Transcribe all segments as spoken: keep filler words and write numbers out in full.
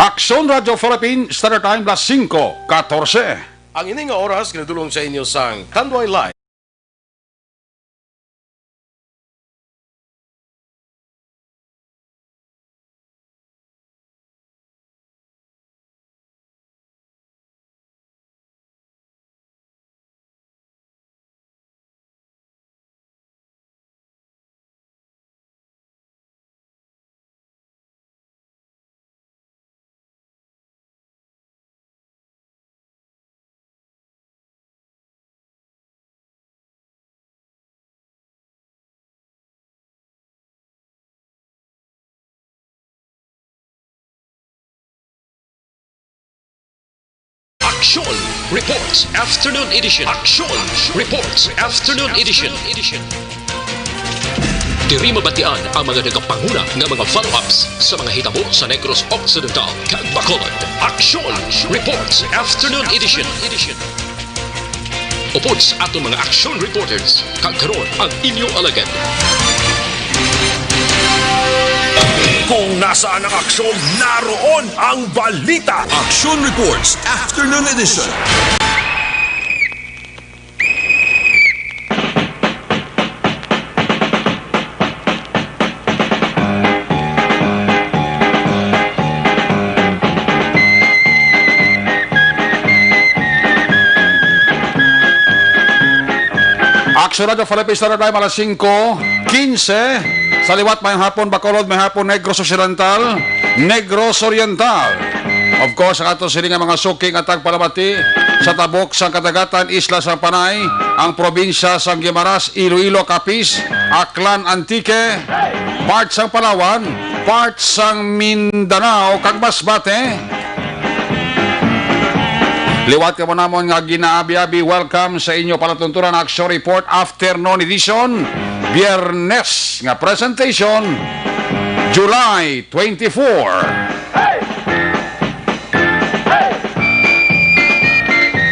Aksyon Radyo Philippine, Standard Time, las singko katorse. Ang ini nga oras ginadul-ong sa inyo sang Tanduay Live. Aksyon Reports Afternoon Edition. Aksyon Reports Afternoon Edition. Diri mabatian ang mga nagapanguna nga mga follow-ups sa mga hitabo sa Negros Occidental kag Bacolod. Aksyon Reports Afternoon Edition. Upod sa aton mga action reporters, kag karon ang inyo alagad. Kung nasaan ang aksyon, naroon ang balita. Action Reports Afternoon Edition. Aksyon Radyo Philippine Standard Time, alas singko kinse. Sa liwat, may hapon Bacolod, may hapon Negros Occidental, Negros Oriental. Of course, ang ato sini nga mga suki nga tagpalamati sa tabok sang kadagatan, isla sang Panay, ang probinsya sang Guimaras, Iloilo, Capiz, Aklan, Antique, part sang Palawan, part sang Mindanao, kag Masbate. Liwat kamo namon nga ginaabi-abi, welcome sa inyo palatuntunan Action Report Afternoon Edition, Biyernes nga presentation, July twenty-four.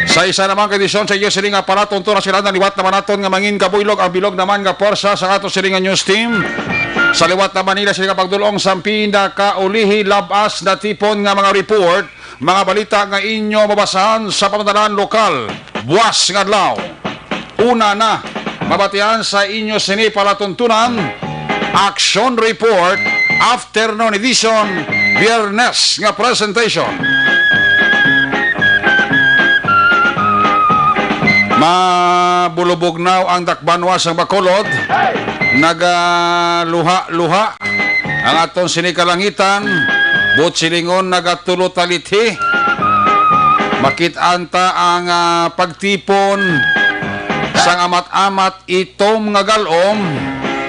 Sa isa naman ka edisyon sa iyo sini nga palatuntunan, sila na liwat naman naton nga mangin kabuylog ang bilog naman nga pwersa sa ato sini nga news team. Sa liwat naman nila sila nga pagdulong sa pinakaulihi labas na tipon nga mga report, mga balita nga inyo mabasahan sa pamatanan lokal, buwas nga adlaw. Una na, mabatian sa inyo sini palatuntunan, Action Report, Afternoon Edition, Biyernes nga presentation. Mabulubog now ang dakbanwa sang Bacolod, nagaluha-luha. Ang aton sini kalangitan, buot silingon, nagatulo talithi. Makit-an ta ang, ah, pagtipon sang amat-amat itom nga galom,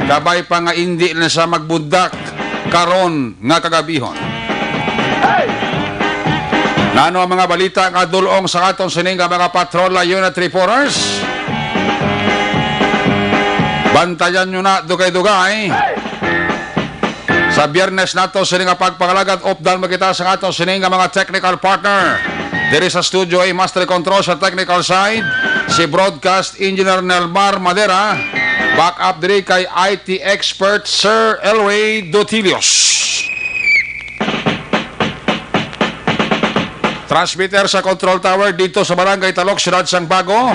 kabay pa nga indi na siya magbundak karon nga kagabihon. Nano ang mga balita nga dulong sa aton sini nga mga patrol unit reporters? Bantayan nyo na, dugay-dugay. Sa Biyernes nato sini nga pagpangalagad, updan mo kita sa ato sini nga mga technical partner. Diri sa studio ay master control sa technical side, si broadcast engineer Nelmar Madera. Back up diri kay I T expert Sir Elway Dotilios. Transmitter sa control tower dito sa Barangay Talok, Siyudad sang Bago,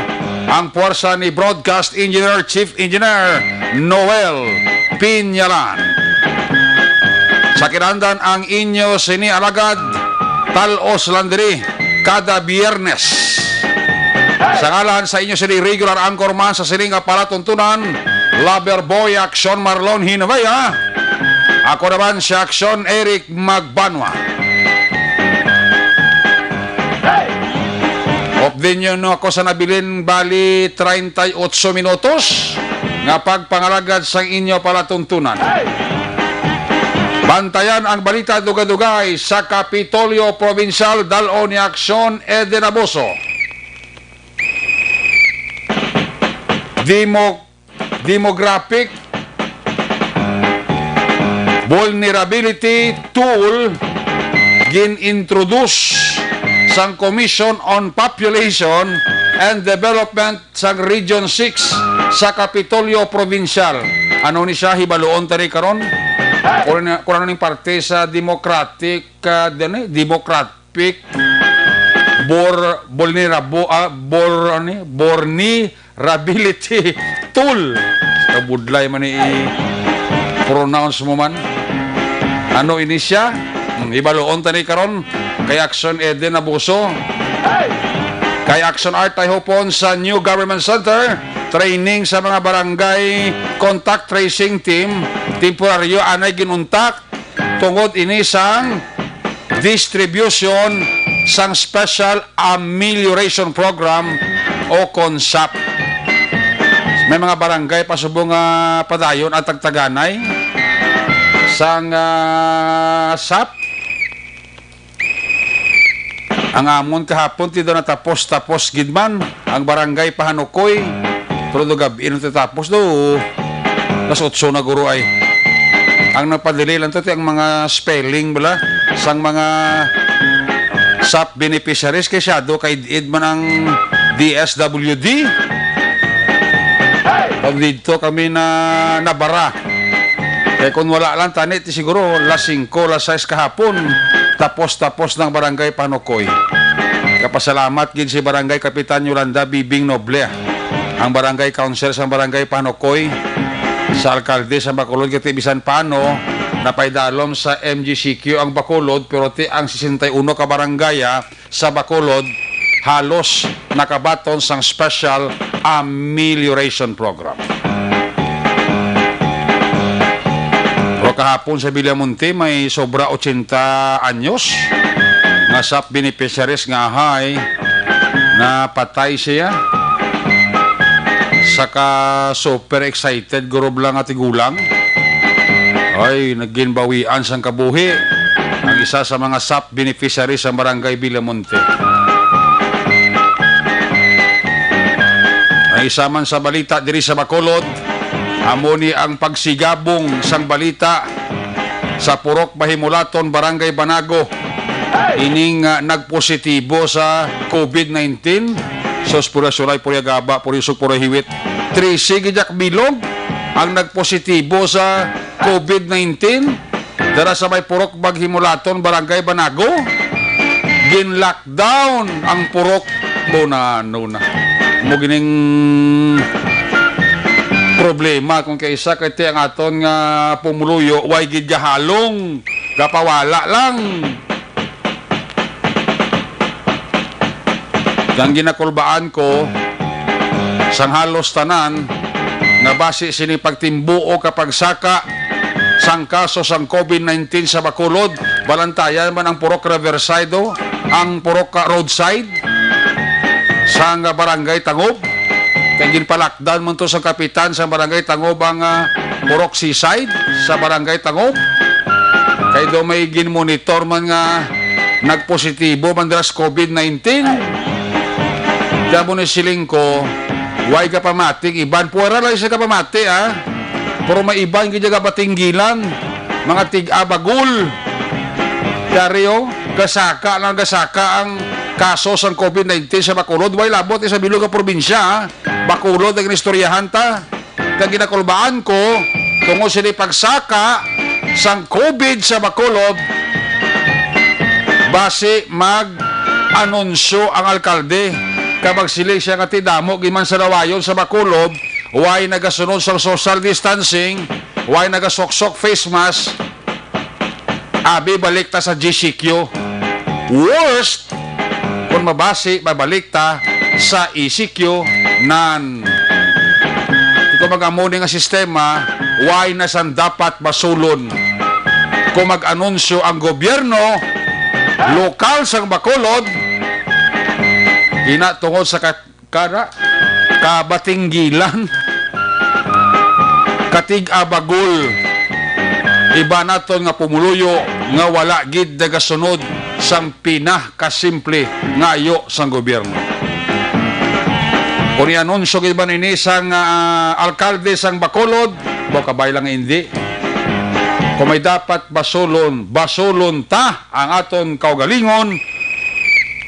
ang puwersa ni Broadcast Engineer, Chief Engineer Noel Pinyalan. Sa kinahanglan ang inyo sini alagad, tal-os lang diri kada Biyernes. Sa ngalan sa inyo sini regular anchorman sa sini nga palatuntunan, Lover Boy Action Marlon Hinabaya. Ako naman si Action Eric Magbanwa. Update nyo no ako sa nabilin, bali treinta y ocho minutos nga pagpangalagad sang inyo palatuntunan. Bantayan ang balita dugay-dugay sa Kapitolyo Provincial, dal-on ni Action Eden Abuso. Demo-, demographic vulnerability tool gin-introduce sang Commission on Population and Development sang Region six sa Kapitolyo Provincial. Ano ni siya, hibaluon ta rin karon? Kung ano, kung ano ning parte sa Democratic, ah, dani, Democratic Bor-, Vulnerable, ah, Bor-, ano, Vulnerability Tool. Kabudlay man ni i-pronounce mo man. Ano ini siya? Hmm, ibaluon ta ni karon kay Action Eden Abuso. Kay Action Art Tayhopon sa New Government Center, training sa mga barangay contact tracing team, temporaryo anay ginuntak tungod ini sang distribution sang Special Amelioration Program o kon SAP. May mga barangay pa subong nga padayon ang tagtaganay sang, ah, SAP. Ang amon kahapon, ti daw natapos-tapos gid man ang barangay Pahanukoy. Pero do gab-i na tapos do. Alas otso na guro ay. Ang nagpadili lang to, ti ang mga spelling bala sang mga SAP beneficiaries kay siya do kay id man ang D S W D. Pag dito kami na nabara. Kay kung wala lang tani, ti siguro las singko, las sais kahapon, tapos-tapos ng Barangay Panukoy. Kapasalamat gid si Barangay Kapitan Yolanda Bibing Noble, ang Barangay Council sa Barangay Panukoy, sa alkalde sa Bacolod, kay bisan paano napaidalom sa M G C Q ang Bacolod, pero ti ang sesenta y uno ka barangay, ah, sa Bacolod halos nakabaton sang Special Amelioration Program. Pero kahapon sa Villamonte, may sobra ochenta anyos nga SAP beneficiaries nga ahay napatay siya. Saka super excited, guro, bala nga tigulang. Ay, naginbawian sang kabuhi ang isa sa mga SAP beneficiary sa Barangay Villamonte. Ang isa man sa balita diri sa Bacolod, amo ni ang pagsigabong sang balita sa Purok Bahimulaton, Barangay Banago, ining, ah, nagpositibo sa COVID nineteen. Sus, pura sulay, pura gaba, pura yusog, pura hiwit. Trese gid yak bilog ang nagpositibo sa COVID nineteen. Dara sa may Purok Bahimulaton, Barangay Banago, gin-lockdown ang purok. Bonano na. Mo gining problema kung kaisa kay ti ang aton nga pumuluyo, way gid gahalong, gapawala lang. Ang ginakulbaan ko sang halos tanan nga basi sini pagtimbuo ka pagsaka sang kaso sang COVID nineteen sa Bacolod, balantayan man ang Purok Riverside, ang Purok, ah, Roadside, sang Barangay Tangob. Kay ginpalakdan man to sa kapitan sa Barangay Tangob ang, ah, Purok Seaside sa Barangay Tangob. Kay do may ginmonitor man nga nagpositibo man dira sa COVID nineteen. Kaya mo ni siling ko, way ka pamati, iban, puwera lang siya kapamati, ah. Pero may iban gid nga batinggilan, mga tig-abagol. Kaya rin, oh, gasaka lang, gasaka ang kaso sang COVID nineteen sa Bacolod. Way labot sa bilog nga probinsya, ah. Bacolod ang inistoryahan ta. Kag ginakulbaan ko, tungod sini pagsaka sang COVID sa Bacolod, basi mag-anunsyo ang alkalde. Kag magsiling siya nga ti damo gid man sa lawayon sa Bacolod, way nagasunod sang social distancing, way nagasuksok face mask, abi, balik ta sa G C Q. Worst, kung mabasi, mabalik ta sa E C Q nan. Kung mag-amo ni nga sistema, way na sang dapat basulon. Kung mag-anunsyo ang gobyerno, lokal sang Bacolod, ina tungod sa kat-, kada kabatinggilan, katig-abagol, iba naton nga pumuluyo nga wala gid nagasunod sang pinakasimple nga ayo sang gobyerno. Kung i-anunsyo gid man ini sang, ah, alkalde sang Bacolod, baw kabay lang hindi. Kung may dapat basulon, basulon ta ang aton kaugalingon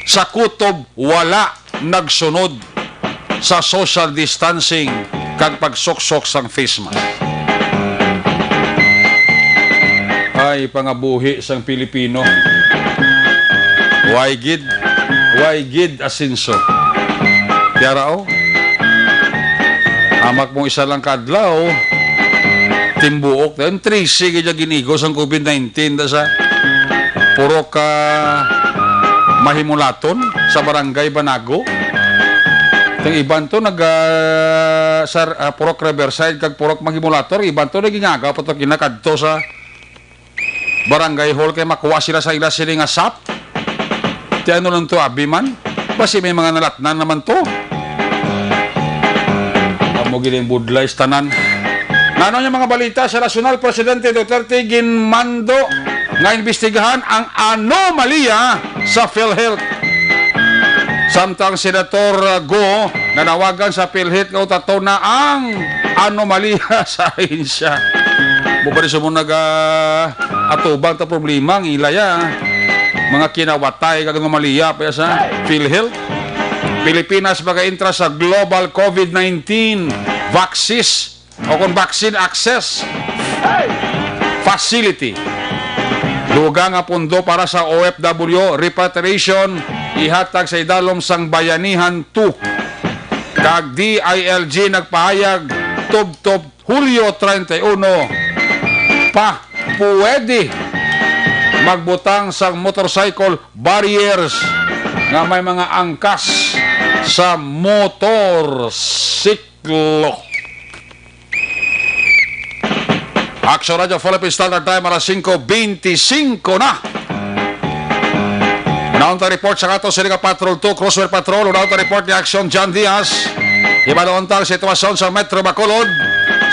sa kutob wala nagsunod sa social distancing kag pagsuksok sang face mask. Ay, pangabuhi sang Pilipino. Way gid, way gid asenso. Kaya ra, oh. Hamak mo isa lang ka adlaw, timbuok na yun, trese gid ang ginigo sang COVID nineteen da sa puro ka Mahimulaton sa Barangay Banago. Ang iban to nag, ah, sa, ah, Purok Riverside kag Purok Mahimulator, iban to nagingagaw pa to kinakadto sa Barangay Hall kay makuha sila sa ila sini nga sap. Ti ano lang to, abi man? Basi may mga nalatnan naman to. Amo gid ang budlay sa tanan. Nano nga mga balita sa National Presidente Duterte ginmando nga imbestigahan ang anomalya sa PhilHealth. Samtang Senator Go nanawagan sa PhilHealth nga utaton na ang anomalya sa ahensya. Mo pa rin sa mga nag-atubang ta problema ang ilaya. Mga kinawatay kag anomalya pa sa PhilHealth. Pilipinas mag-intra sa Global COVID nineteen Vaccine o kung Vaccine Access Facility. Dugang nga pondo para sa O F W repatriation ihatag sa idalom sang Bayanihan two. Kag D I L G nagpahayag tubtob Hulyo treinta y uno pa pwede magbutang sang motorcycle barriers nga may mga angkas sa motorsiklo. Action Radio Philippine Standard Time, alas singko beintisinko na. Unahon ta report sa ato sini nga Patrol two, Cruiser Patrol. Unahon ta report ni Action John Diaz. Hibaluon ta ang sitwasyon sa Metro Bacolod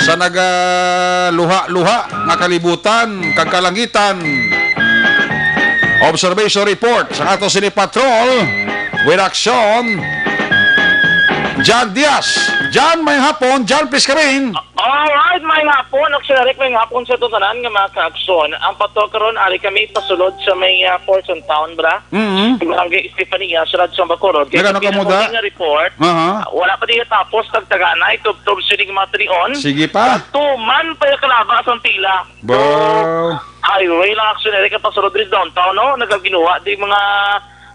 sa nagaluha-luha nga kalibutan kag kalangitan. Observation report sa ato sini Patrol with Action John Diaz. John, may hapon. John, please come in. Alright, may hapon. Actually, may hapon sa tanan nga mga ka-aksyon. Ang pato karon, ari kami pasulod sa may, ah, Fortune Town, bra? Mm-hmm. Barangay Estefania, sa Radyo Bacolod. Kaya Nagano ka muda? Nga report, Aha. Wala pa din tapos tagtaganay, tubtob sining mga trion. Sige pa. Tuman pa yung kalaba sa pila. Bro. Highway lang actually, ka pasulod rin downtown, no? Nagaginuha di mga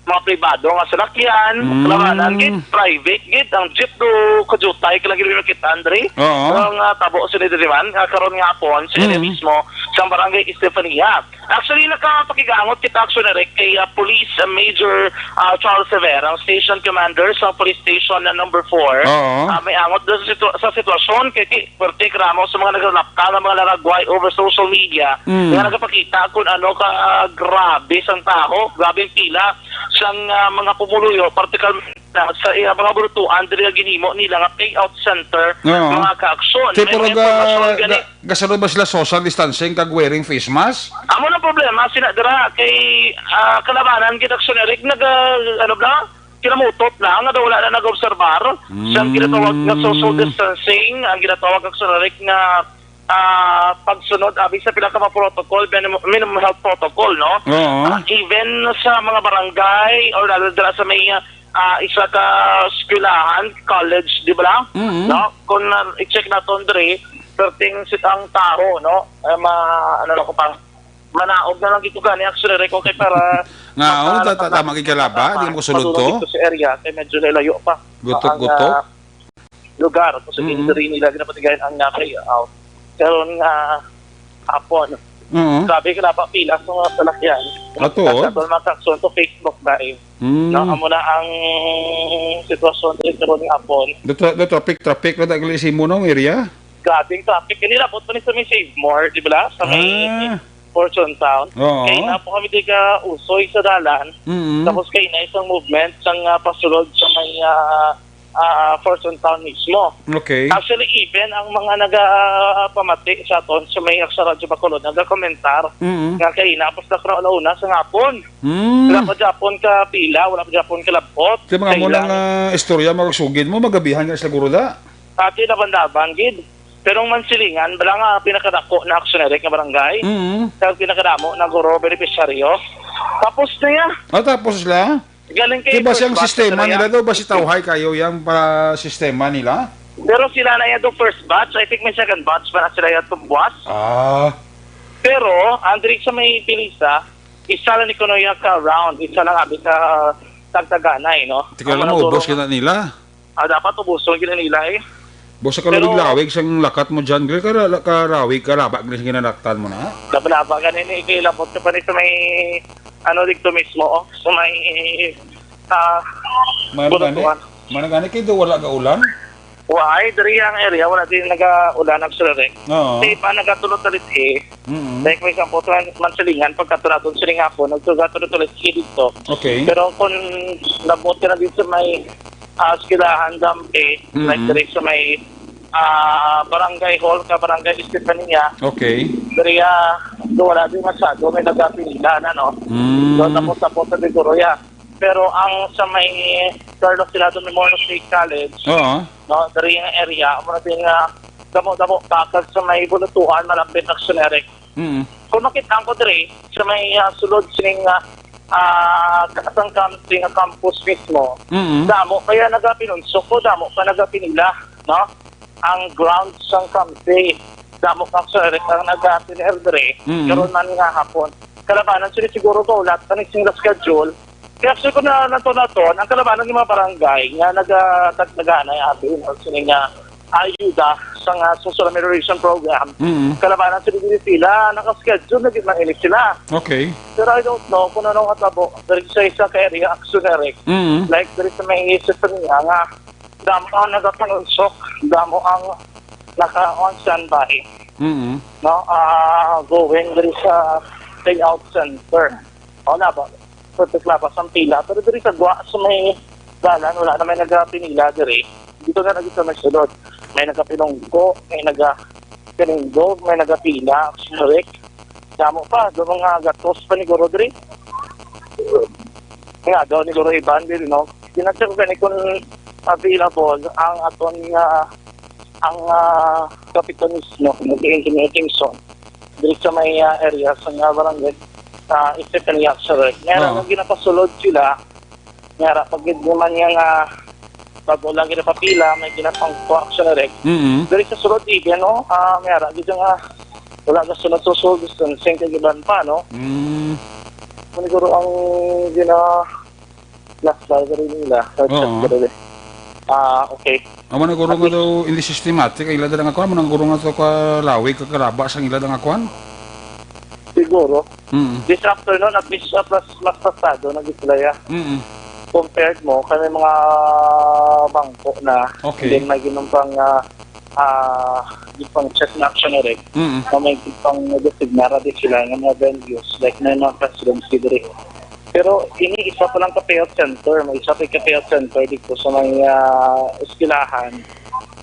mga pribado nga salakyan, Mm. Kalabanan, gid, private, gid, ang jeep do, kajutay ka lagi rin nakita, Andre. Oo. Ang, ah, tabo sila diri man, ah, karon nga hapon, sa area Mm. mismo, sa barangay Estefania. Actually, nakapakigangot kita, actually, Rick, kay, ah, Police, ah, Major, ah, Charles Rivera, ang station commander sa police station na number four. Oo. Ah, may angot doon sa situ-, sa sitwasyon, kay, kay, Perti, gramo sa mga nagalapta nga mga laragway over social media Mm. nga nagapakita kung ano ka, ah, grabe sang taho, grabe ang pila sang, ah, mga pumuluyo, particularmente sa iya mga brutuan diri nga ginhimo nila nga payout center, Oo. Mga ka-aksyon. Kay May puro mga ga-, impormasyon gani. ga-, gasunod ba sila social distancing kag wearing face mask? Amo na problema, sina dira kay, ah, kalabanan gid aksyon, Eric, nag, ah, ano ba? Kinamutot na nga daw wala na nag-obserbar sa Mm. ginatawag nga social distancing, ang ginatawag nga, sorry, nga, ah, pagsunod abi sa pila ka mga protocol, minimum, minimum health protocol, no? Oo. Ah, even sa mga barangay or lalo dira sa may, ah, isa ka eskwelahan, college, di ba lang? Mm. No? Kung na, i-check naton diri, perting sit ang taho, no? Eh, ma-, ano na ko pang manaog na lang gid ko gani, actually, Rico, kay para Nga, oh, makaharap ta-, ta-, ang tama gid ka, Laba. Di mo kasulod to? Dito sa area, kay medyo layo pa. Gutok-gutok? Ang, ah, lugar kung sa Mm-hmm. injury nila, ginapatigayan ang, ah, payout. Karon nga hapon. Mm-hmm. Grabe ka na pa, pila sa mga salakyan. Ato, oh. Sa mga kakson to Facebook ba eh. Mm. No, amo na ang sitwasyon dito karon nga hapon. The tra-, the traffic, traffic na dagli sa imo, no, area? Grabing traffic. Kanila, abot pa ni sa may Save More, di ba? Sa may Ah. Fortune Town. Oo. Kay na po kami di ka usoy sa dalan. Mm-mm. Tapos kay na isang movement sang, ah, pasulod sa may, ah, ah, Fortune Town mismo. Okay. Actually, even ang mga nagapamati sa aton sa may Aksa Radyo Bacolod, nagakomentar Mm-mm. nga kay na, tapos na karon una sa hapon. Mm. Wala pa gyapon ka pila, wala pa gyapon ka labot. Kay mga mo Kailangan lang, ah, istorya, magsugid mo, magabihan nga sila guro da. Ati na bandabang gid. Pero ang Mansilingan, bala nga pinakadako na aksyon nga barangay. Mm. Kag pinakadamo na guro benepisyaryo. Tapos na ya. Ah, tapos sila? Galing kay Di ba first siyang batch sistema na nila ya. daw? Ba si Tauhay kayo yung pa sistema nila? Pero sila na ya do first batch. I think may second batch pa na sila ya tumbuas. Ah. Pero, ang diri sa may Pilisa, isa lang ni kuno iya ka round, isa lang abi ka tagtaganay, no? Tika Ang lang, mga maubos guro kita nila. Ah, dapat ubuson gid nila, eh. Boss, sa Pero kalawig-lawig sang lakat mo dyan, Gre, kara-, karawig, karaba, Gre, sa ginanaktan mo na? Labalaba gani ni, kay labot ka pa ni sa may, ano, dito mismo, oh, sa may, ah, Mano gani? Bunutuan. Mano gani, kay do wala ga ulan? Why? Diri ang area, wala din nag-ulan, actually, Rick. Oo. Di pa nagatulo talit, eh. Mm-mm. Like, for example, sa Mansilingan, pagkatulo naton sining hapon, nagtuga-tulo talit, eh, dito. Okay. Pero kung labot ka na dito sa may, ah, eskwelahan, Dampi, Mm-mm. like, diri sa may, ah, barangay hall ka, barangay Estefania, Okay. diri, ah, do wala din masyado, may nagapinila na, no? Mm. Doon tapos, tapos sa Bigoroy, ah. Pero ang sa may Carlos Tirado Memorial State College, Oo. no, diri nga area, amo na din nga damo-damo bakal sa may Bulutuan, malapit Action Eric. Mm. Kung makita ko diri, sa may, ah, sulod sining, ah, ah, sang campus, nga campus mismo, Mm. damo kaya nagapinunsok ko, damo pa nagapinila, no? Ang ground sang campus, damo ka, Action Eric, ang nagapinila diri, Mm. karon man nga hapon. Kalabanan sila siguro ko, lahat na sila schedule. Kaya, sir, kung na, nato, nato, ang kalabanan ng mga barangay nga nagatagtaganay, abi, no, sila nga ayuda sa nga social amelioration program, Mm. kalabanan sila dili sila, naka-schedule na gid man ini sila. Okay. Pero I don't know kung anong atabo, diri sa isa ka area, Action Eric. Mm. Like, diri sa may isip sa niya nga, damo ang nagapanunsok, damo ang naka-on standby. Mm. No, ah, going diri sa payout center. O na ba? Perfect labas ang pila. Pero diri sa gwa, sa may dalan, wala na may nagapinila diri. Dito na lagi sa may sulod. May nagapilungko, may nagapilinggo, may nagapila. Correct. Damo pa, do mga gatos pa ni Guro diri. Nga daw ni Guro Ivan diri, no? Ginacheck ko gani kung available ang aton nga, ang, ah, kapitanismo, nag-engineering zone. Diri sa may, ah, area sa nga barangay, ah, Stephen Yaxaret. Nga Oo. nang ginapasulod sila, nga ra, pag gid naman nga, nga bago lang ginapapila, may ginapang action direct. Mm-mm. Diri sa sulod, even, no? Ah, may ara, gid nga, wala ka sunod sa sulod, distancing, kag iban pa, no? Mm. Kung siguro ang gina-, last library nila, sa Oo. chat ko rin. Ah, okay. Amo na guro At nga least daw, hindi systematic, ang ila dala nga kuan, amo na guro nga to ka lawig, ka karaba, sang ila dala nga kuan? Siguro. Mm. This afternoon, at least, ah, mas, mas pasado na gid sila, ya. Mm. Compared mo, kay may mga bangko na, Okay. then may ginang pang, ah, ah, yung pang check na action na rin, Mm. na may pang design na rin sila ng mga venues, like may mga classrooms, diri. Pero ini isa pa lang ka payout center, may isa pa ka payout center dito sa may, ah, eskwelahan.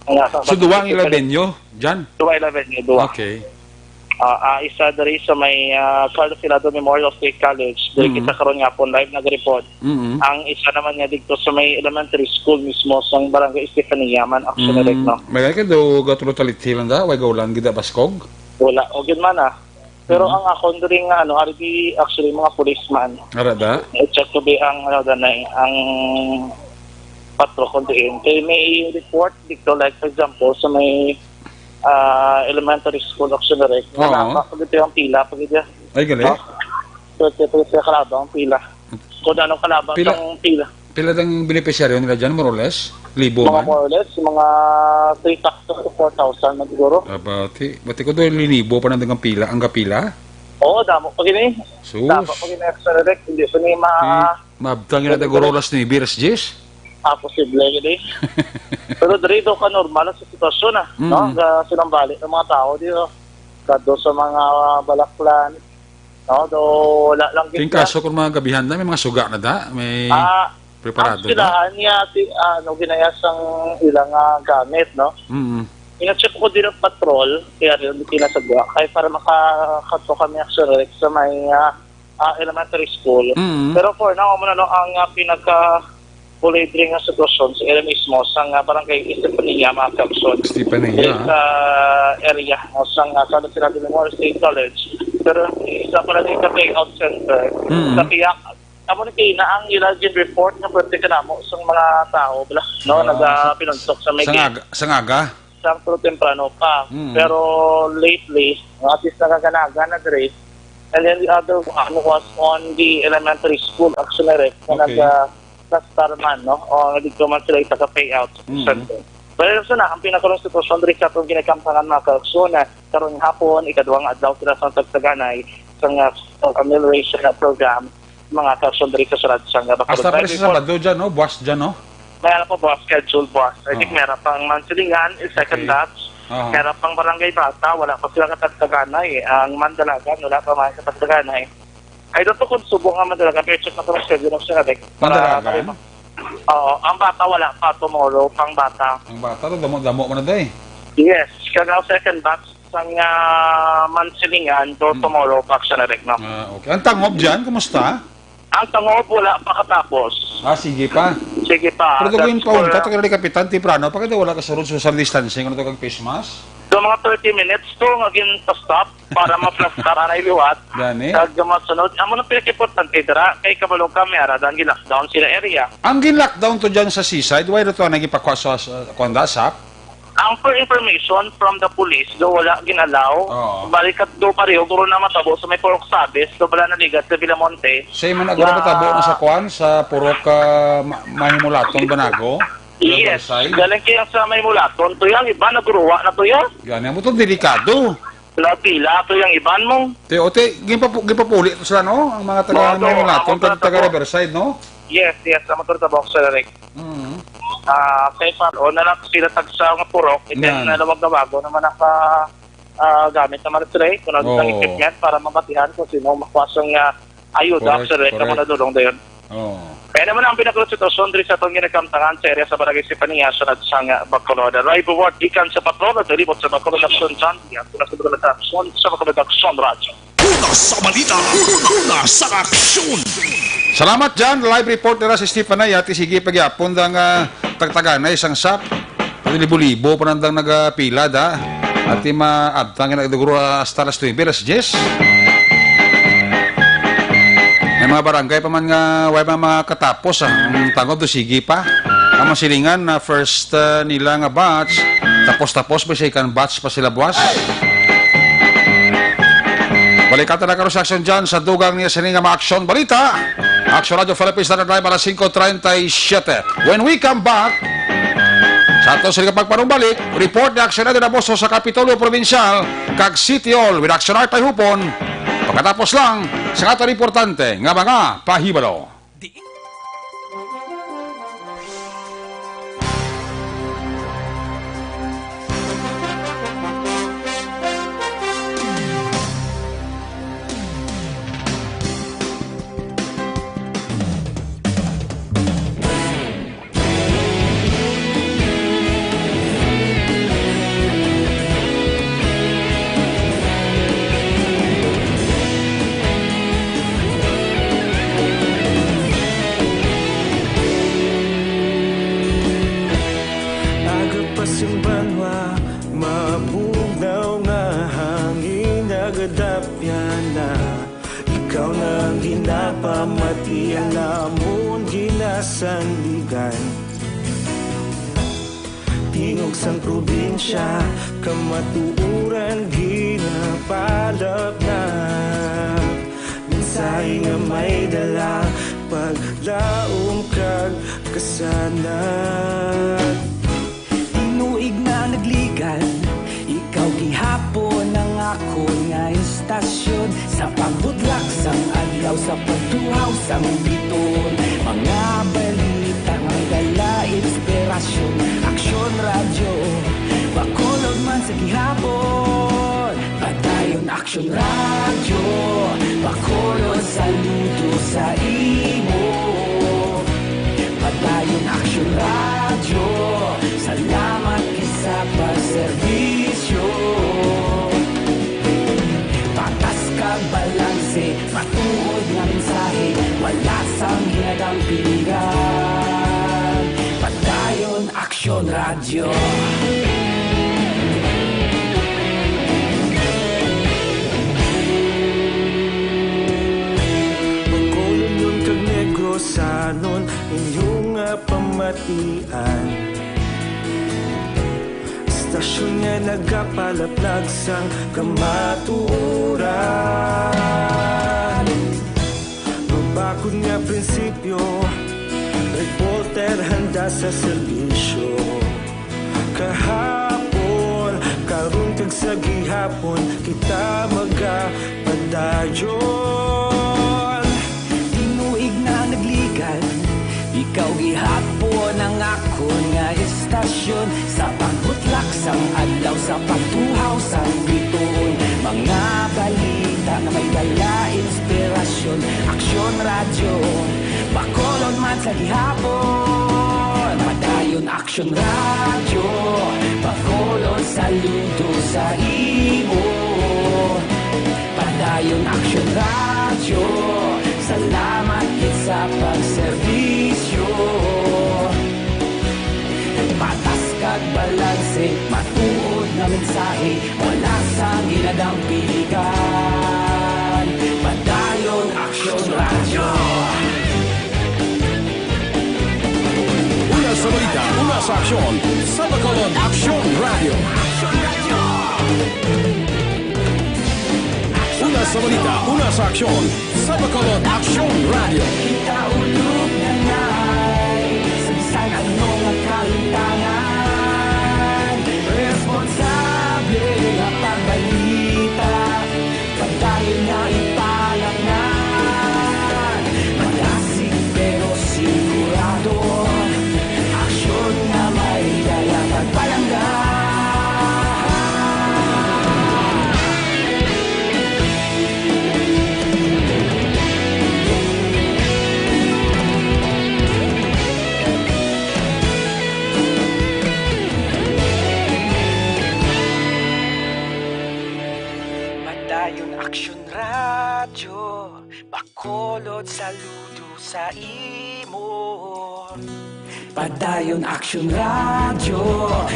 Ang nasa So, duwa ang ila venue, Jan? Duwa ila venue, duwa. Okay. Ah, ah, isa diri sa may, ah, Carlos Hilado Memorial State College. Diri Mm. kita karon nga pon live nag-report. Mm. Ang isa naman nga dito sa may elementary school mismo sa barangay Estefania man, actually, Mm. right now. May ka do gatro talithil lang da, way gaulan gid da baskog? Wala. O, gid man, ah. Pero Mm. ang akon diri nga, ano, ari di, actually, mga policeman. Ara da? I-check ko di ang, ano, danay, ang patrol ko diin. Kay may report dito, like, for example, sa may, ah, elementary school, actually, right? Oo. Wala pa, pag ito yung pila, pag ito. Ay, gali? No? So, ito, ito, ito, kalaba ang pila. Kung anong kalaba Pila? Ang pila. Pila dang beneficiaryo nila dyan, more or less? Libo Mga man? More or less, mga three thousand to four thousand na siguro. Abati. Bati ko doon, linibo pa nandang ang pila, ang gapila? Oo, damo pa gini. Sus. Damo pa gini, Sir Rick. Hindi pa ni ma- Di, mabtang yun natin, guro, las nuebe, las diyes? Ah, posible gini. Pero diri daw ka normal sa sitwasyon, ah, Mm. no? Ga silang balik ng mga tao dito. Kado sa mga, ah, balaklan. No? Do, wala lang gid King sila. Kaso kung mga gabihan na, may mga suga na da? May Ah, preparado ang da? Silahan niya, si, ano, ginaya sang ilang, ah, gamit, no? Mm. Ina-check ko din ang patrol, kaya rin hindi kinasagwa. Kaya para makakadto kami actually sa may, ah, ah, elementary school. Mm. Pero for now, amo na, no, ang, ah, pinaka Bulidri nga sitwasyon sa area mismo sa nga barangay Estefania, mga kapson. Estefania. Sa area, no, sa nga, sa National Memorial State College. Pero isa pa na din sa payout center. Mm. Sa Piak, amo ni Pina ang ila gid report nga pwede ka namo sa mga tao, bla, no, Ah, nagapinuntok sa may sa gate. Nga-, sa Ngaga? Sa lang, pero temprano pa. Mm. Pero lately, at least, nagaganaga na diri. And then the other one was on the elementary school, actually, Rick, na Okay. nag, ah, plastar man, no? O dito man sila isa ka payout Mm. center. Pero yun na, ang pinakaroon sitwasyon diri sa atong ginakamtangan, mga kaagsoon, na karong hapon, ikaduhang adlaw sila sa tagtaganay sa nga amelioration program, mga kaagsoon diri sa syudad sa nga Bacolod. Hasta pa Live sa report. Sabado dyan, no? Buwas dyan, no? Mayroon po, boss, schedule, boss. I think Oo. meron pang Mansilingan, yung second Okay. batch. Oo. Meron pang Barangay Bata, wala pa sila katagtaganay. Ang Mandalagan, wala pa man katagtaganay. I don't know kung subo nga Mandalagan, pero check na ko ng schedule ng Sinabek. Para Mandalagan? Kami ma-, oo, ang Bata wala pa, tomorrow, pang Bata. Ang Bata, to, damo-damo man na, day. Yes, kaya second batch sang, ah, Mansilingan, do Hmm. tomorrow, pa, Sinabek, no? Ah, okay. Ang Tangob dyan, kumusta? Ang Tangob, wala pa katapos. Ah, sige pa. Sige pa. Pero duguin That's pa, unta, for tagal ni Kapitan, temprano pa, kaya wala kasunod social distancing, ano to, kag face mask? So, mga thirty minutes to, nga gin-stop para maplastar anay liwat. Gani? Kag masunod. Amo nang pinakaimportante dira, kay kabalo ka, may ara daan gi-lockdown sila area. Ang gin-lockdown to dyan sa seaside, why to ang nagipakwa sa, sa, kuwan da, sap? Ang per information from the police, do wala gin-allow. Oo. Balik at do pareho, guro na matabo sa may Purok Sabis, do bala naligat sa Villamonte. Sa imo na guro Na matabo na sa kuwan, sa Purok, ah, Ma-, Mahimulaton, Banago? Yes. Riverside? Galing kaya sa Mahimulaton, to yung iba, nagruwa na to yan. Gani mo to, delikado. Pila-pila, to yung iban mo. Te, o te, gipapu-, gipapuli to sila, no? Ang mga taga Mga to, Mahimulaton, ang mga taga, taga taga Riverside, no? Yes, yes, ang motor sa boxer, Rick. Mm. Ah, kay Paro na lang sila tagsa nga purok, and then Yan. nalawag-lawago naman naka, ah, gamit naman sila, eh, kung ano ang Oo. equipment para mabatihan kung sino makuha sa nga ayuda, Correct, sir, eh, correct. kamo nadulong dayon. Oo. Kaya naman ang pinakasitwasyon diri sa atong ginakamtangan sa area sa Barangay Sipania, sa Nadsang, Bacolod. Live report gikan sa patrol at libot sa Bacolod Action Channel. Yan, mula sa Bacolod Action, sa Bacolod Action Radio. Una sa balita, una sa aksyon. Salamat dyan. Live report nila si Stephen Ayati. Sige, pagyapon dang, ah, tagtaganay sang sap. Libo-libo pa nandang nagapila da. Ati maabtang nga nagdugro hasta alas nuebe, alas diyes. May mga barangay pa man nga way pa makatapos, ah. Ang Tangob do sige pa. Ang Mansilingan na first, ah, nila nga batch. Tapos-tapos, may second batch pa sila buwas. Balikan ta na karon sa aksyon dyan sa dugang niya sini nga mga aksyon balita. Aksyon Radio Philippines na live alas singko treinta y siete. When we come back, sa ato sila pagpanumbalik, report ni Aksyon Radio Naboso sa Kapitolyo Probinsyal kag City Hall with Aksyon Artay Hupon. Pagkatapos lang sa ato importante nga mga pahibalo. Di Aga pa sing banwa, mabugnaw nga hangin nagadapyan na. Ikaw na ang ginapamati, ang amon ginasandigan. Tingog sang probinsya, kamatuoran ginapalapnak. Mensahe nga may dala, paglaom kag kasanag. Tinuig na nagligan, ikaw gihapon ang akon nga istasyon. Sa pagbutlak sang adlaw, sa pagtuhaw sang biton, mga balita nga dala inspirasyon. Aksyon Radyo, Bacolod man sa gihapon. Padayon Aksyon Radyo, Bacolod, saludo sa imo. Padayon Aksyon Radyo, salamat kay sa pagserbisyo. Patas kag balanse, matuod nga mensahe, wala sang ginadampigan. Padayon Aksyon Radyo. Bacolodnon kag Negrosanon, inyo nga pamatian. Hasta Aksyon nga nagapalaplag sang kamatuoran. Mabakod nga prinsipyo, reporter handa sa serbisyo. Kahapon, karon kag sa gihapon, kita magapadayon. Tinuig na nagligad, ikaw gihapon ang akon nga istasyon. Sa pagbutlak sang adlaw, sa pagtuhaw sang bituon, mga balita nga may dala inspirasyon. Aksyon Radyo, Bacolod man sa gihapon. Padayon Aksyon Radyo, Bacolod, saludo sa imo. Padayon Aksyon Radyo, salamat gid sa pagserbisyo. Patas kag balanse, matuod nga mensahe, wala sang ginadampigan. Padayon Aksyon Radyo. Una sa balita, una sa aksyon, sa Bacolod Aksyon Radyo. Una sa balita, una sa aksyon, sa Bacolod Aksyon Radyo. Kita ulog na nay, sa bisan ano nga kalimtangan, responsable nga pagbalita, padayon nga ipalapnan. Malasig pero sigurado, aksyon nga may dala pagpalangga. Padayon Aksyon Radyo, Bacolod, saludo sa imo. Padayon Aksyon Radyo,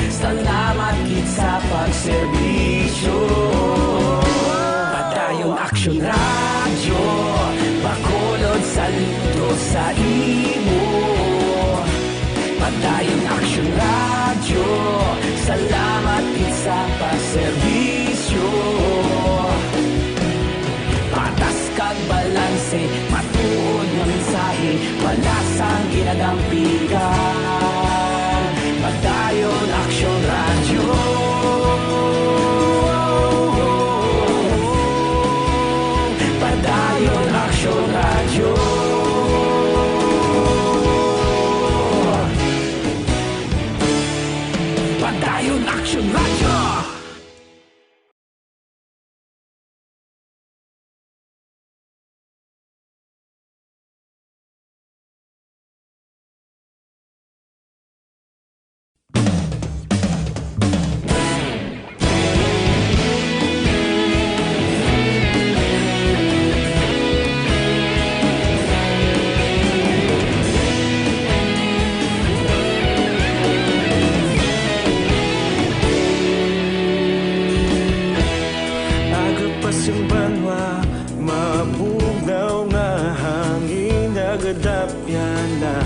salamat gid sa pagserbisyo. Padayon Aksyon Radyo, Bacolod, saludo sa imo. Padayon Aksyon Radyo, salamat gid sa pagserbisyo. Patas kag balanse, matuod nga mensahe, wala sang ginadampigan. Padayon Aksyon Radyo. Padayon Aksyon Radyo. Padayon Aksyon Radyo. Aga pa sing banwa, mabugnaw nga hangin nagadapyan na.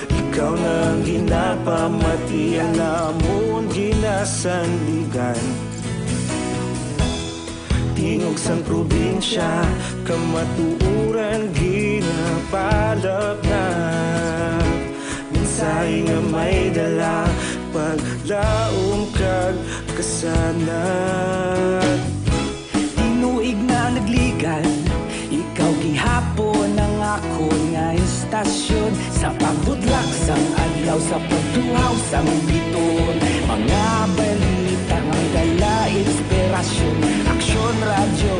Ikaw na ang ginapamati, ang amon ginasandigan. Tingog sang probinsya, kamatuoran ginapalapnap. Mensahe nga may dala, paglaom kag kasanag. Tinuig na nagligad, ikaw gihapon ang akon nga istasyon. Sa pagbutlak sang adlaw, sa pagtuhaw sang bituon, mga balita nga may dala inspirasyon. Aksyon Radyo,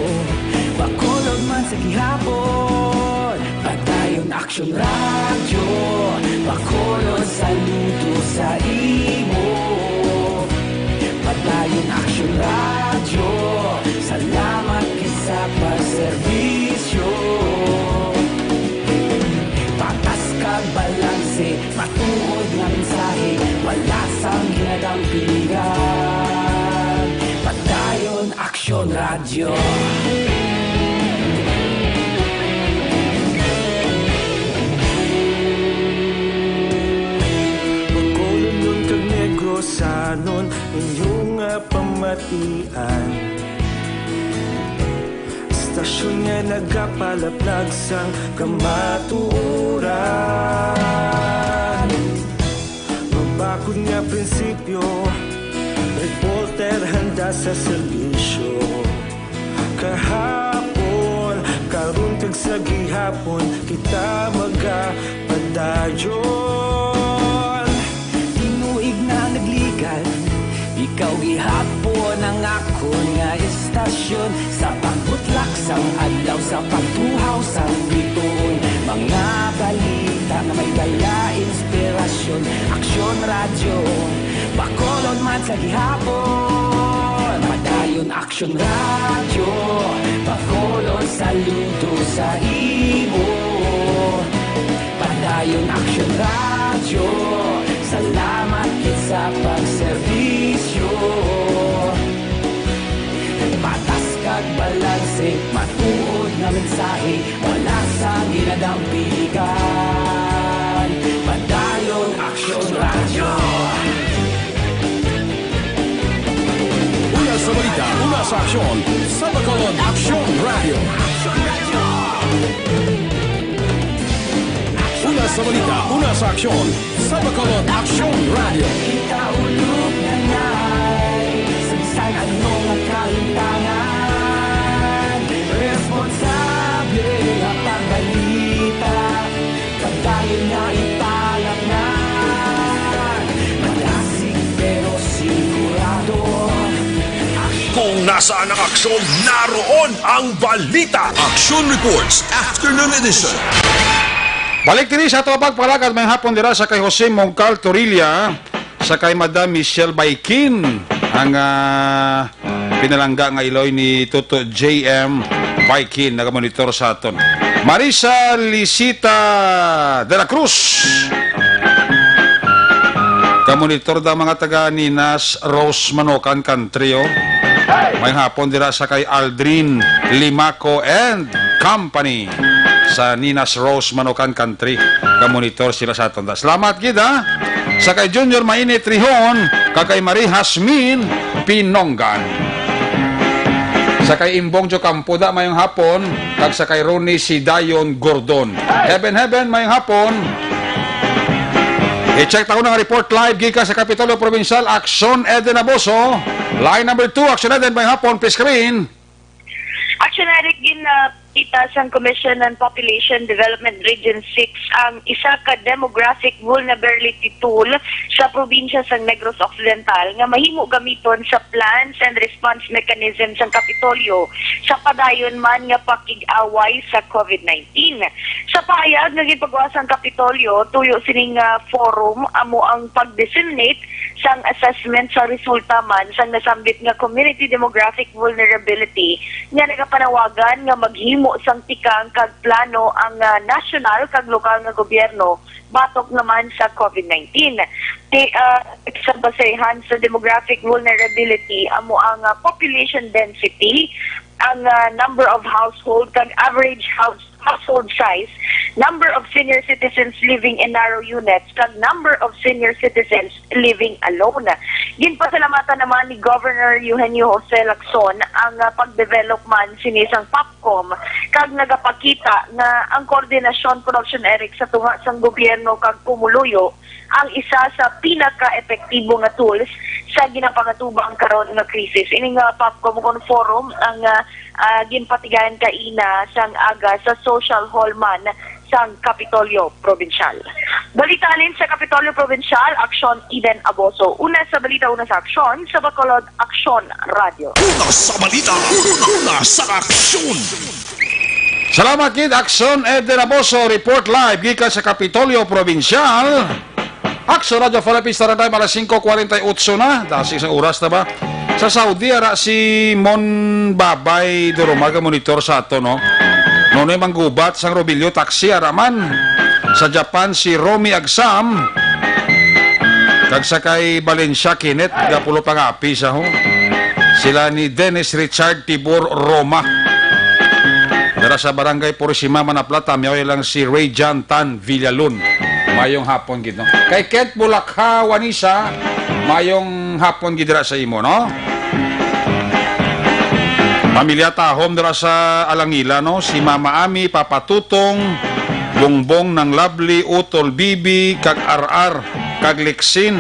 Bacolod man sa gihapon. Padayon Aksyon Radyo, Bacolod, saludo sa imo. Padayon Aksyon Radyo, salamat gid sa pagserbisyo. Patas kag balanse, matuod nga mensahe, wala sang ginadampigan. Padayon Aksyon Radyo. Bacolodnon kag Negrosanon, inyong matian. Istasyon nga nagapalaplag sang kamatuoran. Mabakod nga prinsipyo, reporter handa sa serbisyo. Kahapon, karon kag sa gihapon, kita magapadayon. Tinuig na nagligad, ikaw gihapon ang akon nga istasyon. Sa pagbutlak sang adlaw, sa pagtuhaw sang bituon, mga balita nga may dala inspirasyon. Aksyon Radyo, Bacolod man sa gihapon. Padayon Aksyon Radyo, Bacolod, saludo sa imo. Padayon Aksyon Radyo, salamat gid sa pagserbisyo. Patas kag balanse, matuod nga mensahe, wala sang ginadampigan. Padayon Aksyon Radyo. Una sa balita, una sa aksyon, sa Bacolod Aksyon Radyo. Una sa balita, una sa aksyon, sa Bacolod Aksyon Radyo. Kita ulog na ngay, sa bisan ano nga kalimtangan, responsable nga pagbalita, padayon nga ipalatngan. Malasig pero sigurado. Kung nasaan ang aksyon, naroon ang balita. Aksyon Reports, Afternoon Edition. Balik diri sa ato pagpalagad may hapon dira sa kay Jose Mongcal Torilla, sa kay Madam Michelle Baikin, ang ah, pinalangga nga iloy ni Toto J M Baikin, nagamonitor sa aton. Marisa Lisita de la Cruz, kamonitor da mga taga Ninas Rose Manokan Country, oh. May hapon dira sa kay Aldrin Limaco and Company sa Ninas Rose Manokan Country. Kamonitor sila sa aton. Salamat gid, ha. Sa kay Junior Mainit Rihon, kag kay Marie Hasmin Pinonggan. Sa kay Imbong Jocampo da, mayong hapon, kag sa kay Ronnie Sidayon Gordon. Heaven, heaven, mayong hapon. I-check ta ko nga report live gikan sa Kapitolyo Provincial, Aksyon Eden Aboso. Line number two, Aksyon Eden, mayong hapon, please screen. Action Eric, ginapakita sang Commission on Population Development Region six ang isa ka demographic vulnerability tool sa probinsya sang Negros Occidental nga mahimo gamiton sa plans and response mechanism sang Kapitolyo sa padayon man nga pakig-away sa COVID nineteen. Sa pahayag nga ginpagawa sang Kapitolyo, tuyo sining ah, forum amo ang pag-disseminate sang assessment sa resulta man sang nasambit nga community demographic vulnerability nga nagapanawagan nga maghimo sang tikang kag plano ang ah, nasyonal kag lokal nga gobyerno batok naman sa COVID nineteen. Ti, ah, sa basehan sa demographic vulnerability amo ang ah, population density, ang ah, number of household kag average house household size, number of senior citizens living in narrow units, kag number of senior citizens living alone. Ginpasalamatan naman ni Governor Eugenio Jose Lacson ang ah, pag-develop man sini sang POPCOM, kag nagapakita nga ang koordinasyon, Production Eric, sa tunga sang gobyerno kag pumuluyo ang isa sa pinaka-epektibo nga tools sa ginapangatubang karon nga krisis. Ini nga POPCOM kon forum ang ah, ah, ginpatigayan kaina sang aga sa Social Hall man sang Kapitolyo Probinsyal. Balita halin sa Kapitolyo Probinsyal, Aksyon Eden Aboso. Una sa balita, una sa aksyon, sa Bacolod, Aksyon Radyo. Una sa balita, una sa aksyon. Salamat gid, Aksyon Eden Aboso, report live gikan sa Kapitolyo Probinsyal. Aksyon Radyo Philippines, tara tayo, alas singko kwarenta y otso na. Dasig sang oras na ba? Sa Saudi, ara si Mon Babay Duruma, ka monitor sa ato, no? Nonoy Manggubat, sang Robilio, taxi, ara man. Sa Japan, si Romy Agsam. Kag sa kay Valencia, Kenneth, gapulo pangapi sa ho. Sila ni Dennis Richard Tibor Roma. Dara sa Barangay Purisima, Manapla, tamyaw lang si Ray John Tan Villalon. Mayong hapon gid, no? Kay Kent Bulakha, Wanisa, mayong hapon gid dira sa imo, no? Pamilya Tahom dira sa Alangila, no? Si Mama Ami, Papa Tutong, Bongbong, Nang Lovely, Utol, Bibi, kag R R, kag Lexin,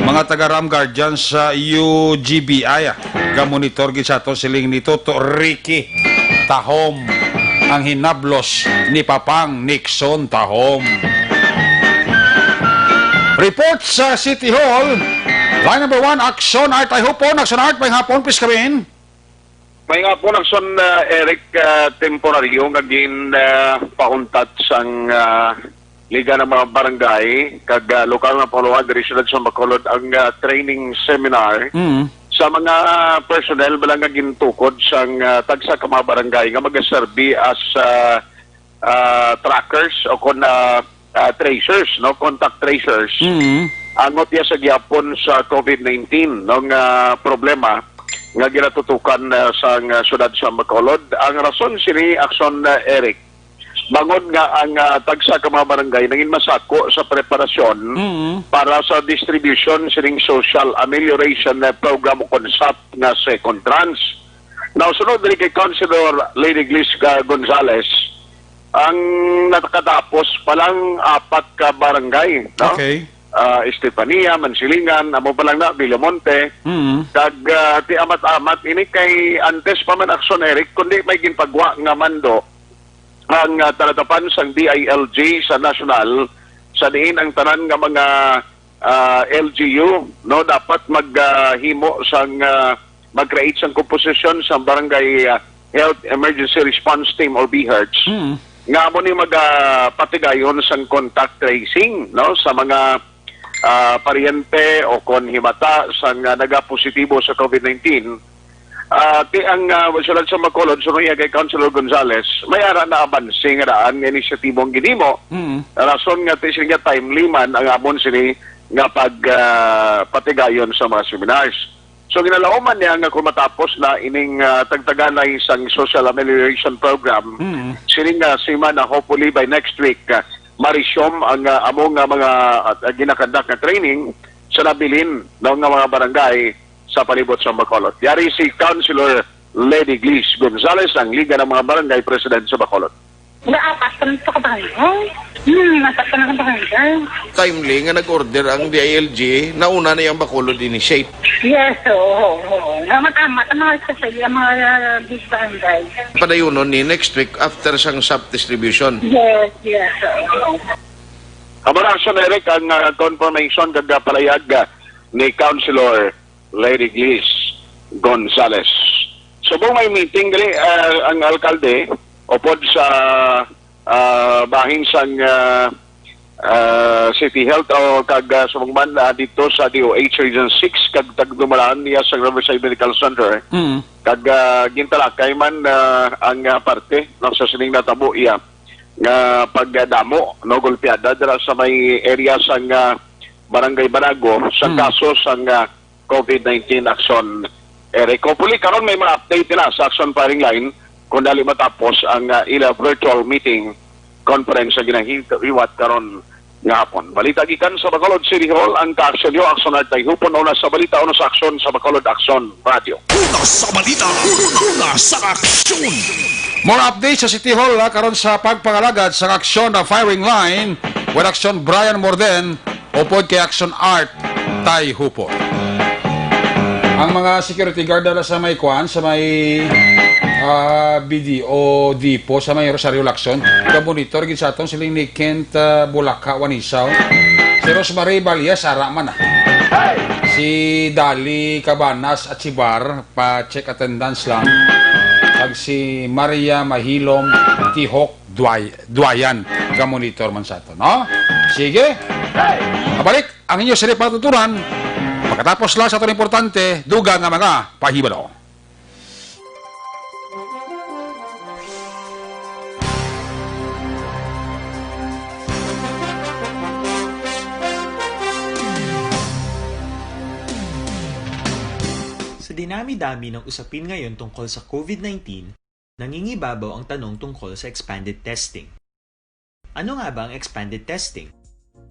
mga taga Ram Guardians sa U G B I. Gamonitor gid sa ato siling ni Toto Ricky Tahom ang hinablos ni Papang Nixon Tahom. Report sa City Hall. Line number one, Action Art. Ay hupon, Action Art, may hapon, please come in. May nga po nagson, ah, Eric, ah, temporaryo nga gin, ah, pahuntat sang, ah, Liga ng mga Barangay kag, ah, lokal nga panguluhan diri siyudad sa Bacolod ang, ah, training seminar Mm. sa mga, ah, personnel bala nga gintukod sang, ah, tagsa ka mga barangay nga magaserbi as, ah, ah, trackers o kon, ah, ah, tracers, no, contact tracers. Mm. Angot iya sa gihapon sa COVID nineteen, no, nga problema nga ginatutukan, ah, sang, ah, siyudad sa Bacolod. Ang rason sini, Action, ah, Eric, bangod nga ang, ah, tagsa ka mga barangay nangin masako sa preparasyon Mm. para sa distribution sining social amelioration, ah, program o kon sap nga second tranche. Now, sunod diri kay Councilor Lady Glis, ah, Gonzales, ang nakatapos pa lang apat ka barangay, no? Okay. Ah, Estefania, Mansilingan, amo pa lang na, Villamonte. Mm. Kag, ah, ti amat-amat, ini kay antes pa man, Action Eric, kundi may ginpagwa nga mando ang, ah, talatapan sang D I L G sa national, sa diin ang tanan nga mga, ah, L G U, no, dapat mag, ah, himo sang, ah, mag-create sang komposisyon sa Barangay, ah, Health Emergency Response Team or BHERTs, Mm. nga amo ni magapatigayon sang contact tracing, no, sa mga, ah, paryente o kon himata sang, ah, nagapositibo sa COVID nineteen. Ah, ti ang, ah, siyudad sa Bacolod, suno iya kay Councilor Gonzales, may ara na abanse nga daan nga inisyatibo ang ginhimo. Mm. Rason nga ti sini nga timely man ang amon sini nga pag, ah, patigayon sa mga seminars. So, ginalauman niya nga kung matapos na ining, ah, tagtaganay sang social amelioration program, Mm. sining, ah, semana, hopefully by next week, ah, ma-resume ang, ah, amo nga mga, ah, ginakandak nga training sa nabilin, no, nga mga barangay sa palibot sa Bacolod. Yari si Councilor Lady Glis Gonzales, ang Liga ng mga Barangay President sa Bacolod. Nga apat pa lang sa kabarangay. Hmm, apat pa lang sa kabarangay. Timely nga nag-order ang D I L G, nauna na ang Bacolod Initiate. Yes, oo, oo, oo. Nga matamat ang mga especially ang mga, uh, big barangay. Padayunon ni next week after sang sap distribution. Yes, yes, oo. Amo na, Action Eric, ang, uh, confirmation kag, uh, palayag, uh, ni Councilor Lady Glis Gonzales. Subong may meeting diri, ah, ang alkalde upod sa, ah, bahin sang, ah, ah, City Health o kag, ah, subong man, ah, dito sa D O H Region six kag tagdumalaan niya sa Riverside Medical Center. Mm. Kag, ah, gintalakay man, ah, ang, ah, parte, no, sa sining natabo iya nga pagdamo, no, golpeada dira sa may area sang, ah, Barangay Banago sa Mm. kaso sang, ah, COVID nineteen Action Eric. Hopefully, karon may mga update nila sa Action Firing Line kung dali matapos ang, ah, ila virtual meeting conference nga ginahiwat karon nga hapon. Balita gikan sa Bacolod City Hall, ang ka-action niyo, Action Art Tayhupon, una sa balita, una sa aksyon sa Bacolod Action Radio. Una sa balita, una sa aksyon. More updates sa City Hall, ha, karon sa pagpangalagad sa aksyon na firing line with Action Brian Morden. Upod kay Action Art Tayhupon. Ang mga security guard dala sa may kwan, sa may, ah, B D O depot, sa may Rosario Lacson, gamonitor gid sa aton siling ni Kent, ah, Bulaka Wanisaw. Si Rosemary Balias, ara man, ah. Si Dali Cabanas Achibar, pa-check attendance lang. Kag si Maria Mahilom Tihok Duay-, Duayan, gamonitor man sa aton, no? Sige. Mabalik ang inyo sini patuturan. Pagkatapos lang sa aton importante, dugang nga mga pahibalo. Sa dinami-dami ng usapin ngayon tungkol sa COVID nineteen, nangingibabaw ang tanong tungkol sa expanded testing. Ano nga ba ang expanded testing?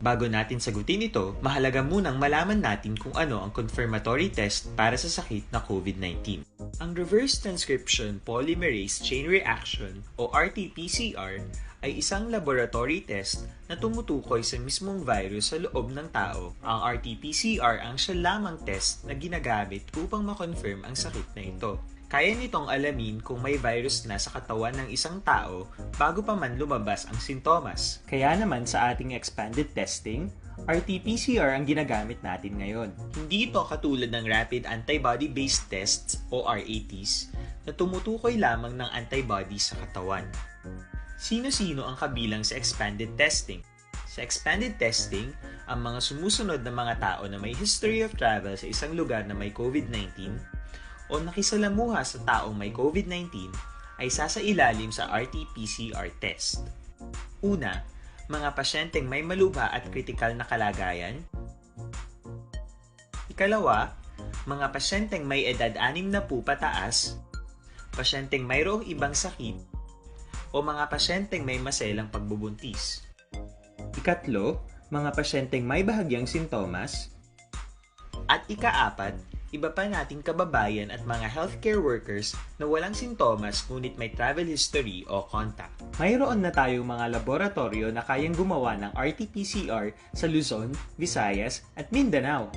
Bago natin sagutin ito, mahalaga munang malaman natin kung ano ang confirmatory test para sa sakit na COVID nineteen. Ang reverse transcription polymerase chain reaction o R T P C R ay isang laboratory test na tumutukoy sa mismong virus sa loob ng tao. Ang R T P C R ang siya lamang test na ginagamit upang ma-confirm ang sakit na ito. Kaya nitong alamin kung may virus na sa katawan ng isang tao bago pa man lumabas ang sintomas. Kaya naman sa ating expanded testing, R T P C R ang ginagamit natin ngayon. Hindi ito katulad ng rapid antibody-based tests o R A Ts na tumutukoy lamang ng antibody sa katawan. Sino-sino ang kabilang sa expanded testing? Sa expanded testing, ang mga sumusunod na mga tao na may history of travel sa isang lugar na may COVID nineteen o nakisalamuha sa taong may COVID nineteen ay sasailalim sa R T P C R test. Una, mga pasyenteng may malubha at kritikal na kalagayan. Ikalawa, mga pasyenteng may edad anim na po pataas, pasyenteng mayroong ibang sakit, o mga pasyenteng may maselang pagbubuntis. Ikatlo, mga pasyenteng may bahagyang sintomas. At ikaapat, iba pa nating kababayan at mga healthcare workers na walang sintomas ngunit may travel history o contact. Mayroon na tayong mga laboratorio na kayang gumawa ng R T P C R sa Luzon, Visayas, at Mindanao.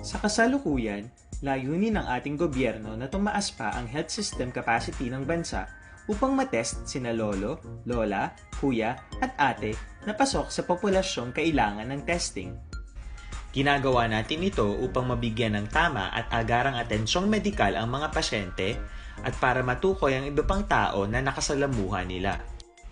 Sa kasalukuyan, layunin ng ating gobyerno na tumaas pa ang health system capacity ng bansa upang matest sina lolo, lola, kuya, at ate na pasok sa populasyong kailangan ng testing. Ginagawa natin ito upang mabigyan ng tama at agarang atensyong medikal ang mga pasyente at para matukoy ang iba pang tao na nakasalamuha nila.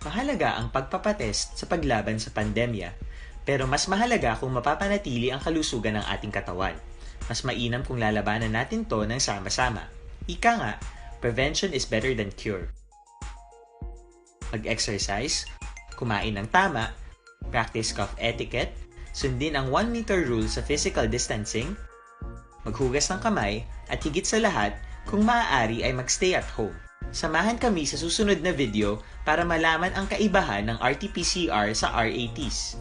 Mahalaga ang pagpapatest sa paglaban sa pandemya, pero mas mahalaga kung mapapanatili ang kalusugan ng ating katawan. Mas mainam kung lalabanan natin to ng sama-sama. Ika nga, prevention is better than cure. Mag-exercise, kumain ng tama, practice cough etiquette, sundin ang one meter rule sa physical distancing, maghugas ng kamay, at higit sa lahat, kung maaari ay mag-stay at home. Samahan kami sa susunod na video para malaman ang kaibahan ng R T P C R sa R A Ts.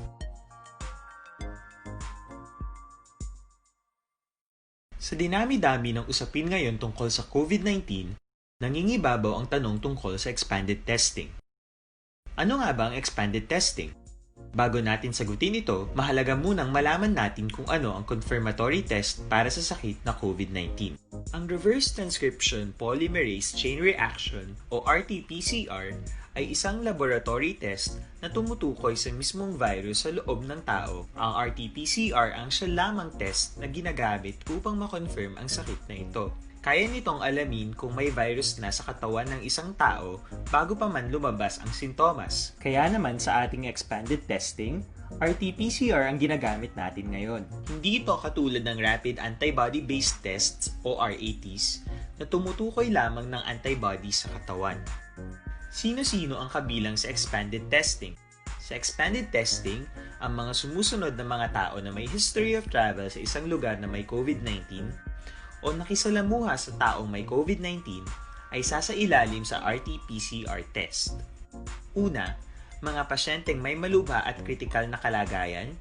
Sa dinami-dami ng usapin ngayon tungkol sa COVID nineteen, nangingibabaw ang tanong tungkol sa expanded testing. Ano nga ba ang expanded testing? Bago natin sagutin ito, mahalaga munang malaman natin kung ano ang confirmatory test para sa sakit na COVID nineteen. Ang reverse transcription polymerase chain reaction o R T P C R ay isang laboratory test na tumutukoy sa mismong virus sa loob ng tao. Ang R T P C R ang siya lamang test na ginagamit upang ma-confirm ang sakit na ito. Kaya nitong alamin kung may virus na sa katawan ng isang tao bago pa man lumabas ang sintomas. Kaya naman sa ating expanded testing, R T P C R ang ginagamit natin ngayon. Hindi ito katulad ng rapid antibody-based tests o R A Ts na tumutukoy lamang ng antibody sa katawan. Sino-sino ang kabilang sa expanded testing? Sa expanded testing, ang mga sumusunod na mga tao na may history of travel sa isang lugar na may COVID nineteen o nakisalamuha sa taong may COVID nineteen ay sasailalim sa R T P C R test. Una, mga pasyenteng may malubha at kritikal na kalagayan.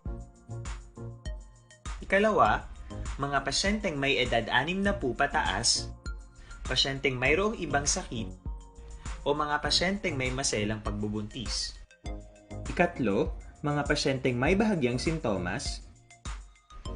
Ikalawa, mga pasyenteng may edad anim na po pataas, pasyenteng mayroong ibang sakit, o mga pasyenteng may maselang pagbubuntis. Ikatlo, mga pasyenteng may bahagyang sintomas.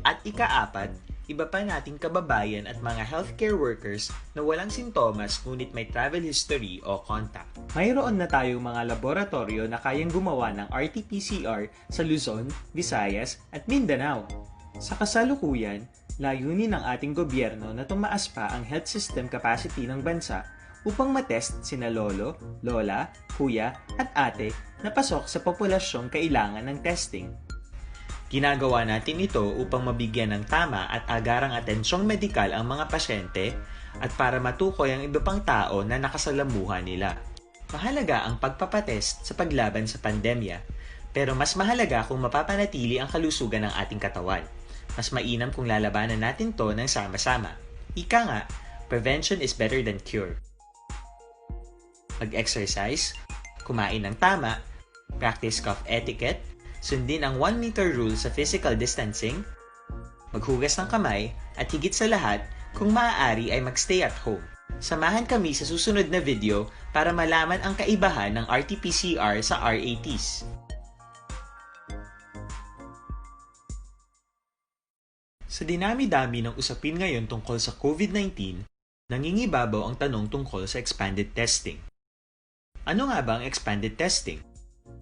At ikaapat, iba pa nating kababayan at mga healthcare workers na walang sintomas ngunit may travel history o contact. Mayroon na tayong mga laboratorio na kayang gumawa ng R T P C R sa Luzon, Visayas, at Mindanao. Sa kasalukuyan, layunin ng ating gobyerno na tumaas pa ang health system capacity ng bansa upang matest sina lolo, lola, kuya, at ate na pasok sa populasyong kailangan ng testing. Ginagawa natin ito upang mabigyan ng tama at agarang atensyong medikal ang mga pasyente at para matukoy ang iba pang tao na nakasalamuha nila. Mahalaga ang pagpapatest sa paglaban sa pandemya, pero mas mahalaga kung mapapanatili ang kalusugan ng ating katawan. Mas mainam kung lalabanan natin to ng sama-sama. Ika nga, prevention is better than cure. Mag-exercise, kumain ng tama, practice cough etiquette, sundin ang one meter rule sa physical distancing, maghugas ng kamay, at higit sa lahat, kung maaari ay mag-stay at home. Samahan kami sa susunod na video para malaman ang kaibahan ng R T P C R sa R A Ts. Sa dinami-dami ng usapin ngayon tungkol sa COVID nineteen, nangingibabaw ang tanong tungkol sa expanded testing. Ano nga ba ang expanded testing?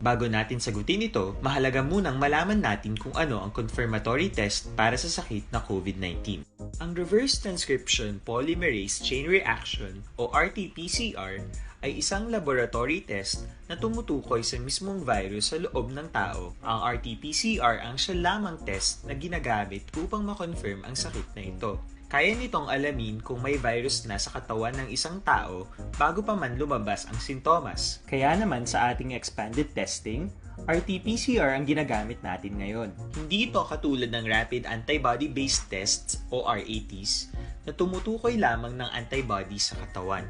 Bago natin sagutin ito, mahalaga munang malaman natin kung ano ang confirmatory test para sa sakit na COVID nineteen. Ang reverse transcription polymerase chain reaction o R T P C R ay isang laboratory test na tumutukoy sa mismong virus sa loob ng tao. Ang R T P C R ang siya lamang test na ginagamit upang ma-confirm ang sakit na ito. Kaya nitong alamin kung may virus na sa katawan ng isang tao bago pa man lumabas ang sintomas. Kaya naman sa ating expanded testing, R T P C R ang ginagamit natin ngayon. Hindi ito katulad ng rapid antibody-based tests o R A Ts na tumutukoy lamang ng antibody sa katawan.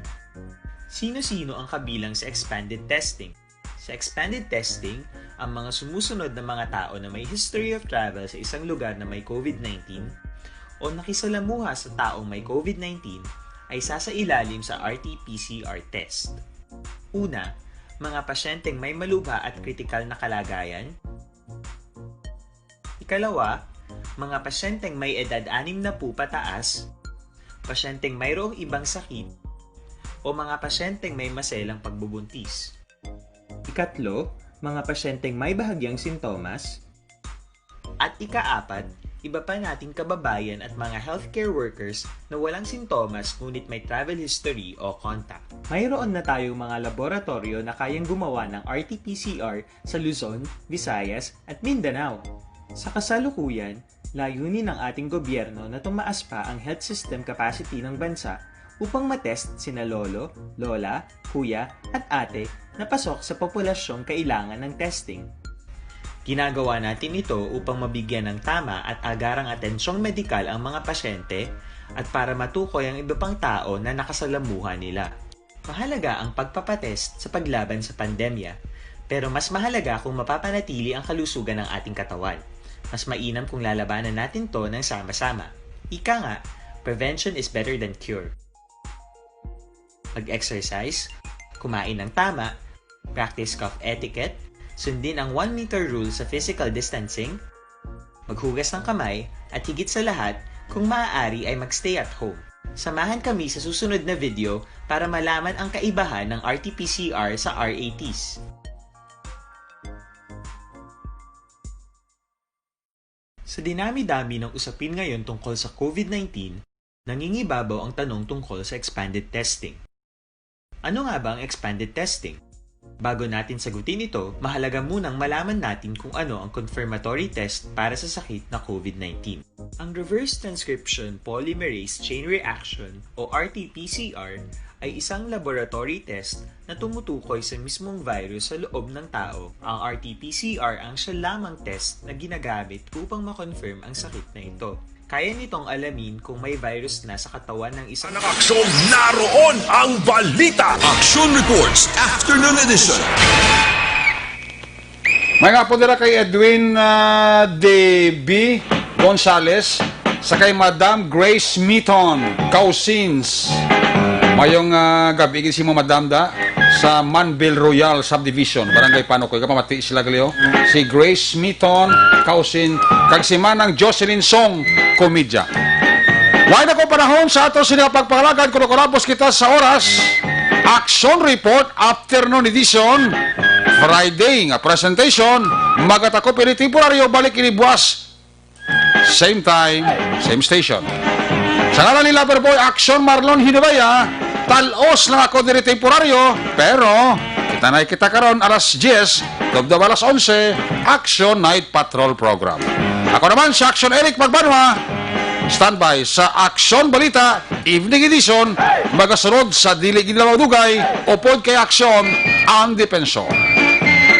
Sino-sino ang kabilang sa expanded testing? Sa expanded testing, ang mga sumusunod na mga tao na may history of travel sa isang lugar na may COVID nineteen o nakisalamuha sa taong may COVID nineteen ay sasailalim sa R T P C R test. Una, mga pasyenteng may malubha at kritikal na kalagayan. Ikalawa, mga pasyenteng may edad anim na po pataas, pasyenteng mayroong ibang sakit, o mga pasyenteng may maselang pagbubuntis. Ikatlo, mga pasyenteng may bahagyang sintomas. At ikaapat, iba pa nating kababayan at mga healthcare workers na walang sintomas ngunit may travel history o contact. Mayroon na tayong mga laboratoryo na kayang gumawa ng R T P C R sa Luzon, Visayas, at Mindanao. Sa kasalukuyan, layunin ng ating gobyerno na tumaas pa ang health system capacity ng bansa upang matest sina lolo, lola, kuya, at ate na pasok sa populasyong kailangan ng testing. Ginagawa natin ito upang mabigyan ng tama at agarang atensyong medikal ang mga pasyente at para matukoy ang iba pang tao na nakasalamuha nila. Mahalaga ang pagpapatest sa paglaban sa pandemya, pero mas mahalaga kung mapapanatili ang kalusugan ng ating katawan. Mas mainam kung lalabanan natin 'to ng sama-sama. Ika nga, prevention is better than cure. Mag-exercise, kumain ng tama, practice cough etiquette, sundin ang one meter rule sa physical distancing, maghugas ng kamay, at higit sa lahat, kung maaari ay mag-stay at home. Samahan kami sa susunod na video para malaman ang kaibahan ng R T P C R sa R A Ts. Sa dinami-dami ng usapin ngayon tungkol sa COVID nineteen, nangingibabaw ang tanong tungkol sa expanded testing. Ano nga ba ang expanded testing? Bago natin sagutin ito, mahalaga munang malaman natin kung ano ang confirmatory test para sa sakit na COVID nineteen. Ang reverse transcription polymerase chain reaction o R T P C R ay isang laboratory test na tumutukoy sa mismong virus sa loob ng tao. Ang R T P C R ang siya lamang test na ginagamit upang ma-confirm ang sakit na ito. Kaya nitong alamin kung may virus na sa katawan ng isang Ang aksyon naroon, ang balita. Action Reports, Afternoon Edition. May nga po nila kay Edwin, ah, D B Gonzales, sa kay Madam Grace Miton Causins. Mayong, ah, gabi gid si mo, Madam, da, sa Manville Royal Subdivision, Barangay Panukoy. Kapamati sila gali, oh. Si Grace Miton Causin kag si Manang Jocelyn Song Comedya. Wala na ko panahon sa ato sini nga pagpangalagad, kuno kurapos kita sa oras. Action Report, Afternoon Edition, Friday nga presentation. Magatakop ini temporaryo, balik ini buwas. Same time, same station. Sa ngalan ni Loverboy Action Marlon Hinubaya, talos lang ako diri temporaryo, pero kita na kita karon alas diyes, tubtob alas onse, Action Night Patrol Program. Ako naman si Action Eric Magbanwa, standby sa Action Balita, Evening Edition, magasunod sa dili ginlabaw dugay, upod kay Aksyon ang depensyon.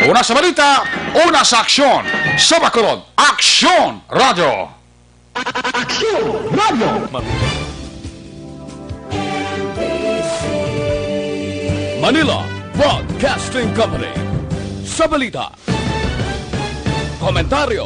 Una sa balita, una sa aksyon, sa Bacolod, Aksyon Radio. Aksyon Radio. Manila Broadcasting Company. Sa balita, komentaryo,